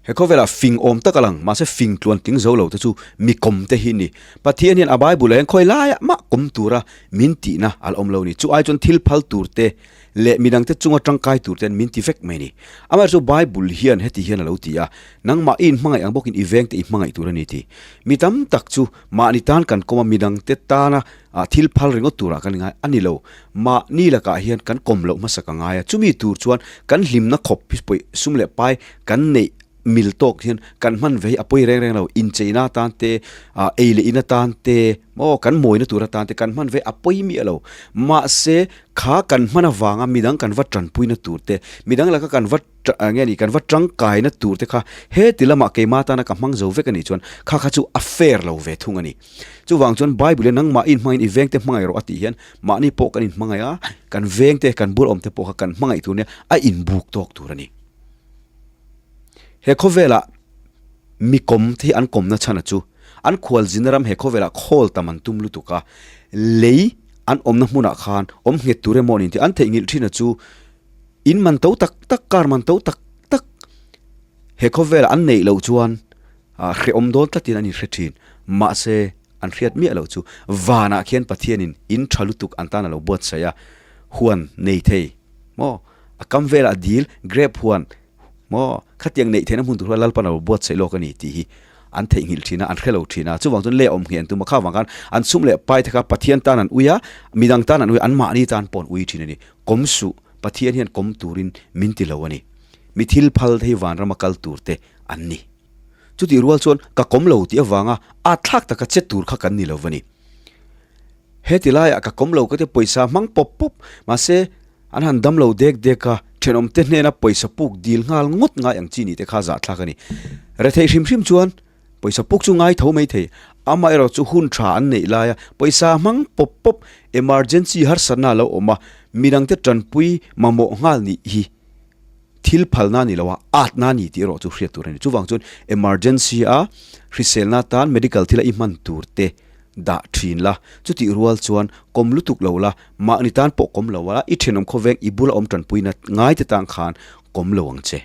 He khawvelah fing awm tak a lang, mahse fing tluan tling zo lo te chu mi kawm te hi ni. Pathian hian a Bible ah hian khawi laiah mah kawm tura min tihna a la awm lo ni. Chu ai chuan thil phal tur te leh midangte chunga tangkai tur ten min ti vek mai ni. Amaherawhchu Bible hian heti hian a lo ti a, Nangmah i inhmangaih ang bawkin i vengte i hmangaih tur a ni ti. Mi tam tak chu mahni tan kan kawm a, midangte tana thil phal ringawt turah kan ngai a ni lo. Mahni lakah hian kan kawm loh hmasa ka ngai a, chumi tur chuan kan hlimna khawp hi pawi sum leh pai kan neih mil tawk hian kan hman ve hi a pawi reng reng lo. Incheina atan te, ei leh in atan te, maw kan mawina tur atan te kan hman ve a pawi miah lo. Mahse, kha kan hman avanga midang kan va tanpuina tur te, midang laka kan va nge ni kan va tangkaina tur te kha heti lamah keimah atana ka hmang zo vek a nih chuan kha kha chu a fair lo ve thung a ni. Chuvang chuan Bible-in nangmah i inhmangin i vengte hmangaih rawh a tih hian mahni pawh kan inhmangaih a, kan vengte, kan bul awmte pawh kha kan hmangaih tur nia a inbuk tawk tur a ni. He khawvelah mi kawm te hi an kawmna chhan a chu an khualzina ram he khawvelah khawl tam an tum lutuk a, lei an awmna hmunah khan awm nghet tur emaw nin tih an theihnghilh thin a chu in man to tak tak, car man to tak tak he khawvelah an neih loh chuan hrehawm dawn tlatin an inhre thin. Mahse an hriat miah loh chu vanah khian Pathianin in tha lutuk an tan a lo buatsaih a, huan nei thei maw? A kam velah dil, grape huan maw? Khatiang neih theihna hmun tur kha Lalpan a lo buatsaih lawk a ni tih hi an theihnghilh thin a, an hre lo thin a. Chuvang chuan leh awm ngheh an tum a, kha vang khan an sum leh pai te kha Pathian tan an ui a, midang tan an ui a, anmahni tan pawh an ui thin a ni. Kawm suh, Pathian hian kawm turin min ti lo a ni. Mi thil phal te hi vanrama kal tur te an ni. Chutih rual chuan ka kawm lo tih avanga at thlak taka che tur kha kan ni lo va ni. Heti laiah ka kawm lo ka tia pawisa hmang pawp pawp, mahse an han dam lo dek dek a, thenawmte hnena pawisa puk dil nghal ngawt ngai ang chi nih te kha zahthlak a ni. Retheih hrim hrim chuan pawisa puk chu ngai tho mai thei, amaherawh chu hun tha an neih laia pawisa hmang pawp pawp, emergency harsatna a lo awm a, midangte tanpui mamawh nghal nih hi. Thil phalna ni lo a, atna ni tih erawh chu hriat tur a ni. Chuvang chuan emergency a hriselna tan medical thila i hman tur te dah thin la, chutih rual chuan kawm lutuk lo la, mahni tan pawh kawm lo a, i thenawm khawveng i bula awm tanpuina ngai te tan khan kawm lo ang che.